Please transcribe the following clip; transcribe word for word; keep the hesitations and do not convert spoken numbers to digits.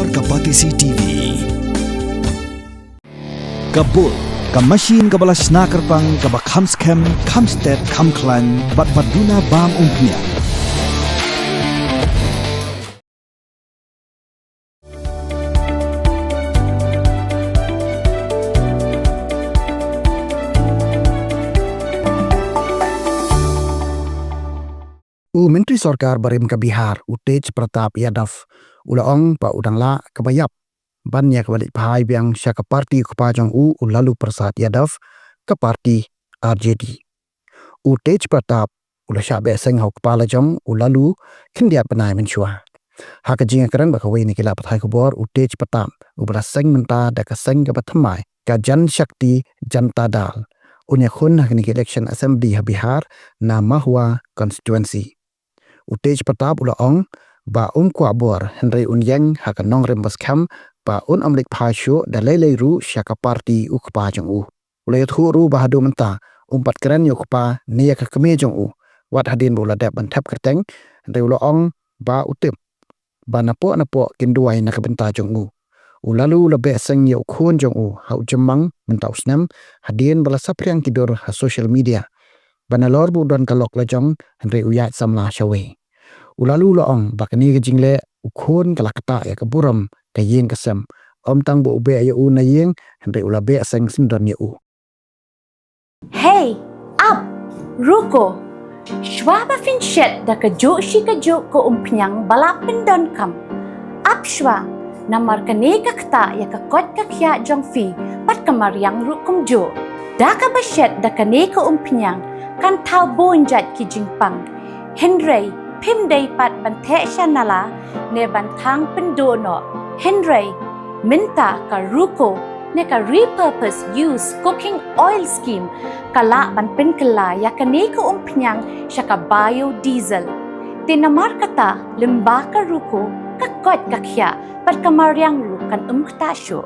Ka Batesi T V. Ka Bull, ka machine kaba la shna kyrpang, kaba kham skhem, kham stet, kham khlaiñ, bad ba duna bam umphniang. U Myntri Sorkar barim ka Bihar, u Tej Pratap Yadav, u la ong ba u dang lah kaba ïap ban ïa kaba leit phai biang sha ka party u kpa jong u, u Lalu Prasad Yadav, ka party R J D. U Tej Pratap u la shah beh seng ha u kpa la jong u Lalu khyndiat bnai mynshuwa. Ha ka jingïakren bad kawei na ki lad pathai khubor, u Tej Pratap, uba la seng mynta da ka seng kaba thymmai, ka Jan Shakti Janata Dal, un ïakhun ha kine ki election assembly ha Bihar na Mahua constituency. U Tej Pratap u la ong ba um kwah bor, hynrei un ïeng ha ka nongrim ba skhem ba un ym leit phai shuh da lei lei ruh sha ka party u kpa jong u. U la ïathuh ruh ba haduh mynta um pat kren ïa u kpa ne ïa ka kmie jong u, wat hadien ba u la dep ban thep kyrteng, hynrei u la ong ba u tip ba napoh napoh kin duwai na ka bynta jong u. U Lalu u la beh seng ïa u khun jong u ha u Jymmang mynta u snem, hadien ba la saphriang ki dur ha social media ba nalor ba u don ka lok la jong, hynrei u ïaid samla shawei. U Lalu u la ong ba kane ka jingleh u khun ka la ktah ïa ka burom ka ïing ka sem. Ym tang ba u beh ïa u na ïing, hynrei u la beh seng syndon ïa u. Hey, ap, ruko. Shuwa ba phin shet da kajuh shi kajuh ka umphniang ba la pyndonkam, ap shuwa, namar kane ka ktah ïa ka koit ka khiah jong phi bad ka mariang ruh kumjuh. Da kaba shet da kane ka umphniang kan thaw bun jait ki jingpang. Hynrei phim dei pat ban theh sha nala ne ban thang pynduh noh. Hynrei mynta ka ruko ne ka repurpose use cooking oil scheme ka lah ban pynkylla ïa kane ka umphniang sha ka biodiesel. Te namar kata, lyngba ka ruko, ka koit ka khiah bad ka mariang ruh kan ym ktah shuh.